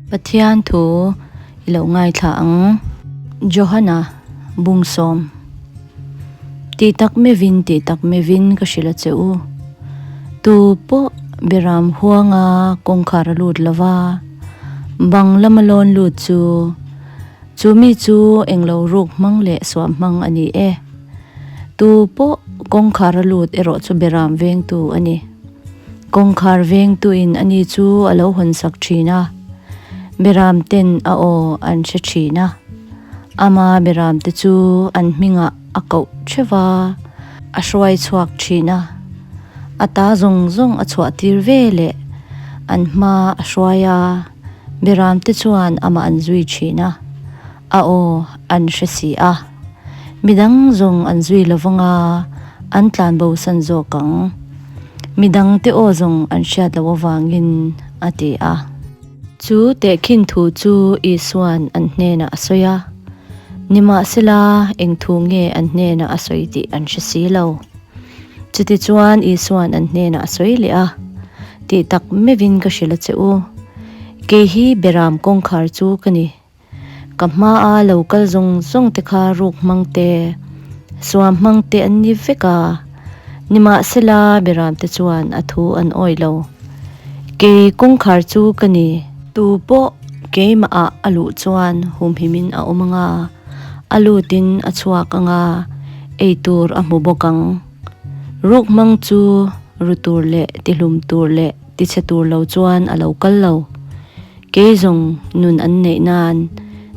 Pathian thu i lo ngaithla ang. Johana Bungsawm. Tih tak mevin tih tak mevin ka hrilh a che u. Tu pawh Beram huanga kawngkhar a lut lova, bang lama lawn lut chu, chu mi chu englo ruk hmang leh suam hmang a ni e. Tu pawh kawngkhar a lut erawh chu Beram vengtu a ni. Kawngkhar vengtuin ani chu a lo hawnsak thin a, Beram ten a aw an hre thin a. Ama Beram te chu an hmingah a koh theuh a, a hruai chhuak thin a. A ta zawng zawng a chhuah tir ve leh an hma a hruai a, Beram te chuan amah an zui thin a, a aw an hre si a. Midang zawng an zui lovang a, an tlanbosan zawk ang. Midang te aw zawng an hriat loh avangin a ti a. Chu tehkhin thu chu Isua'n an hnenah a sawi a, nimahsela eng thu nge an hnenah a sawi tih an hre si lo. Chutichuan Isua'n an hnenah a sawi leh a, Tih tak meuhin ka hrilh a che u, kei hi Beram kawngkhar chu ka ni. Ka hmaa lo kal zawng zawng te kha ruk hmang te, suam hmang te an ni vek a, nimahsela Beram te chuan a thu an awih lo. Kei kawngkhar chu ka ni. Tu pawh keimah ah a luh chuan humhimin a awm anga, a lutin a chhuak anga, ei tur a hmu bawk ang. Ruk hmang chu ru tur leh tihlum tur leh tichhe tur lo chuan a lo kal lo. Kei zawng nun an neih nan,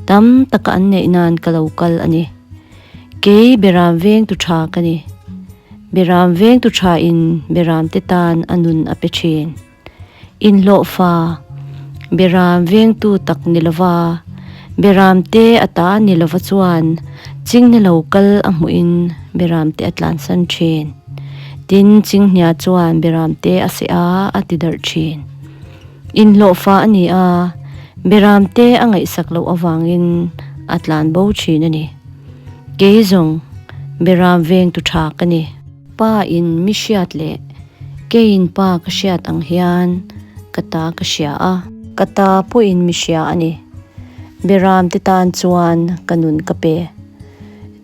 tam taka an neih nan ka lo kal a ni. Kei Beram vengtu tha ka ni. Beram vengtu tha in Beram te tan a nun a pe thin. Inhlawhfa, Beram vengtu tak ni lova, Beram te a ta ni lova chuan chinghne lo kal a hmuh in Beram te a tlansan thin. Tin, chinghnia chuan Beram te a seh a, a ti darh thin. Inhlawhfa a ni a, Beramte a ngaihsak loh avangin a tlan bo thin a ni. Kei zawng Beram vengtu tha ka ni. Pa in mi hriat leh keiin pa ka hriat ang hian ka ta ka hria a. Ka ta pawhin mi hria a ni. Beramte tan chuan ka nun ka pe.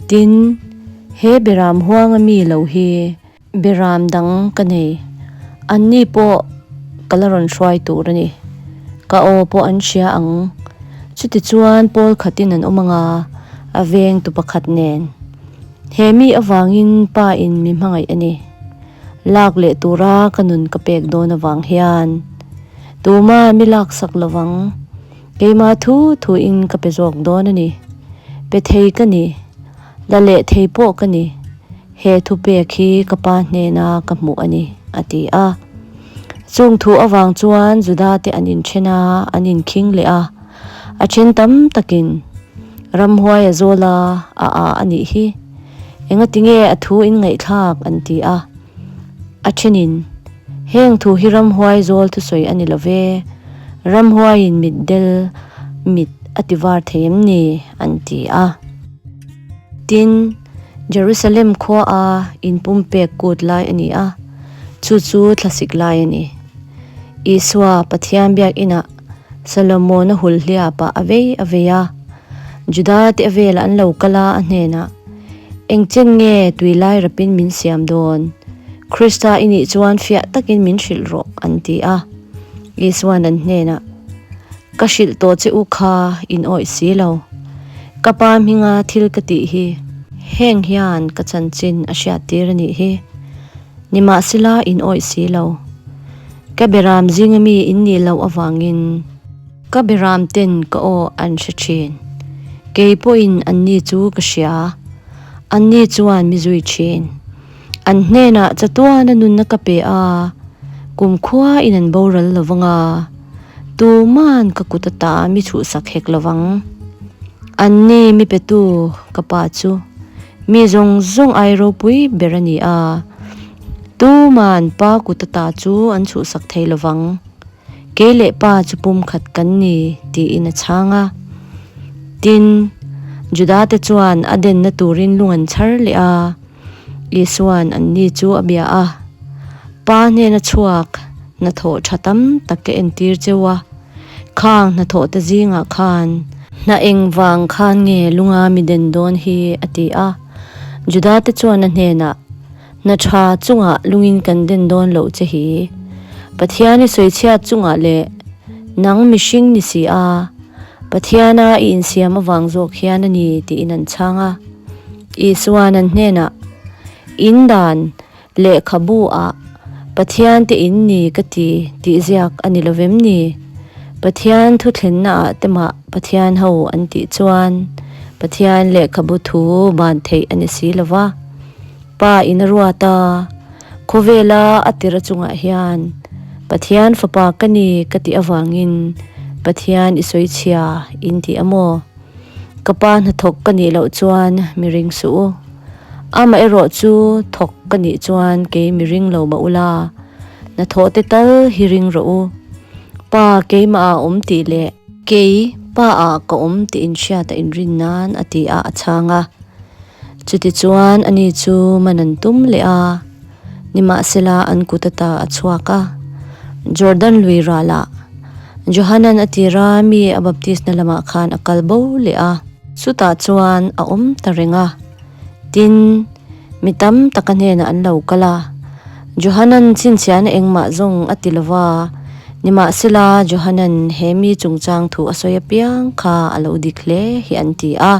Tin, he Beram huanga mi lo hi Beram dang ka nei. Anni pawh ka la rawn hruai tur a ni. Ka aw pawh an hria ang. Chutichuan pawl khatin an awm anga, a veng tu pakhat nen. He mi avangin pa in mi hmangaih a ni. Lak leh tura ka nun ka pek dawn avang hian tuma mi laksak lovang. Keimah thu thuin ka pe zawk dawn a ni. Pe thei ka ni. La leh thei pawh ka ni. He thupek hi ka pa hnena ka hmuh a ni, a ti a. Chung thu avang chuan Juda te an inthen a, an inkhing leh a. A then tam takin, Ramhuai a zawl a, a a a nih hi. Engatinge a thu in ngaihthlak? an ti a. A thenin, Heng thu hi ramhuai zawl thusawi a ni lo ve, ramhuaiin mitdel mit a ti var thei em ni? an ti a. Tin, Jerusalem khua a inpumpek kut lai a ni a, chu chu thlasik lai a ni. Isua Pathian biakinah Solomona hulhliapah a vei a vei a, Juda te a velah an lo kal a, a hnenah, Engchen nge tui lai rapin min siam dawn? Krista i nih chuan fiah takin min hrilh rawh, an ti a. Isua'n an hnenah, Ka hrilh tawh che u kha in awih si lo. Ka pa hminga thil ka tih hi heng hian ka chanchin a hriattir a nih hi. Nimahsela in awih si lo. Ka beram zinga mi in nih loh avangin ka beram ten ka aw an hre thin. Kei pawhin anni chu ka hria. Anni chuan mi zui thin. An hnenah chatuana nunna ka pe a, kumkhua in an boral lo vang a, tuman ka kut ata mi chhuhsak hek lo vang. Anni mi petu ka pa chu mi zawng zawng ai ropui ber a ni a, tuman pa kut ata chu an chhuhsak thei lo vang. Kei leh pa chu pumkhat kan ni, tiin a chhang a. Tin, Juda te chuan a denna turin lung an chhar leh a. Isua'n anni chu a bia a, Pa hnena chhuak hnathawh tha tam tak ka entir cheu a. Khang hnathawhte zingah khan hna eng vang khan nge lunga mi den dawn hi? a ti a. Judate chuan a hnenah, Hna tha chungah lungin kan den dawn loh che hi. Pathian i sawichhiat chungah leh nang mihring ni si a, Pathiana i insiam avang zawk hian a ni tiin an chhang a. Isua'n an hnenah, In dan Lehkhabu ah Pathian te in ni ka ti tih ziak a ni lovem ni? Pathian thuthlenna ah te mah Pathian ho an tih chuan Pathian lehkhabu thu ban theih a ni si lova. Pa in a ruat a, khawvela a tira chungah hian Pathian fapa ka ni ka tih avangin Pathian i sawichhia in ti a maw? Ka pa hnathawk ka nih loh chuan mi ring suh u. Amaherawh chu thawk ka nih chuan kei mi ring lo mah ula, hnathawh te tal hi ring rawh u. Pa keimah ah awm tih leh kei pa ah ka awm tih inhriat a inrin nan a ti a a chhang a. Chutichuan ani chu man an tum leh a, nimahsela an kut ata a chhuak a. Jordan lui ralah Johanan a tira mi a baptisna lamah khan a kal bo leh a. Chutah chuan a awm ta reng a. Tin, mi tam taka hnenah an lo kal a. Johanan chhinchhiahna engmah zawng a ti lo va, nimahsela Johanan he mi chungchang thu a sawi apiang kha a lo dik hle hi an ti a.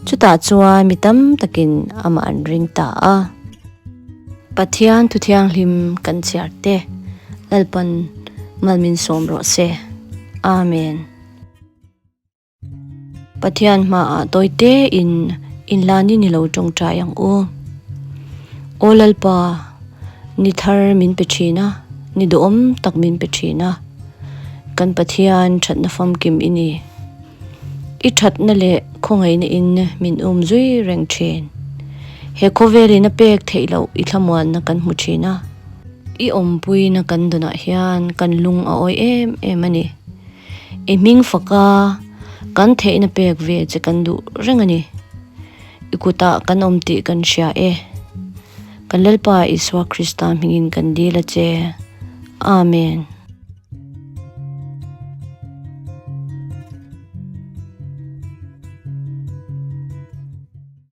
Chutah chuan mi tam takin amah an ring ta a. Pathian thu thianghlim kan chhiar te, Lalpan mal min sawm rawh se. Amen. Pathian hmaah tawite in inlani ni lo tawngtai ang u. Aw Lalpa, ni thar min pe thin a, ni duhawm tak min pe thin a. Kan Pathian thatna famkim i ni. I thatna leh khawngaihna in min um zui reng thin. He khawvelin a pek theih loh i thlamuanna kan hmu thin a. I awmpuina kan dawnah hian kan lung a awi em em a ni. I hming faka kan theihna pek ve che kan duh reng a ni. I kutah kan awm tih kan hria e. Kan Lalpa Isua Krista hmingin kan dil a che. Amen.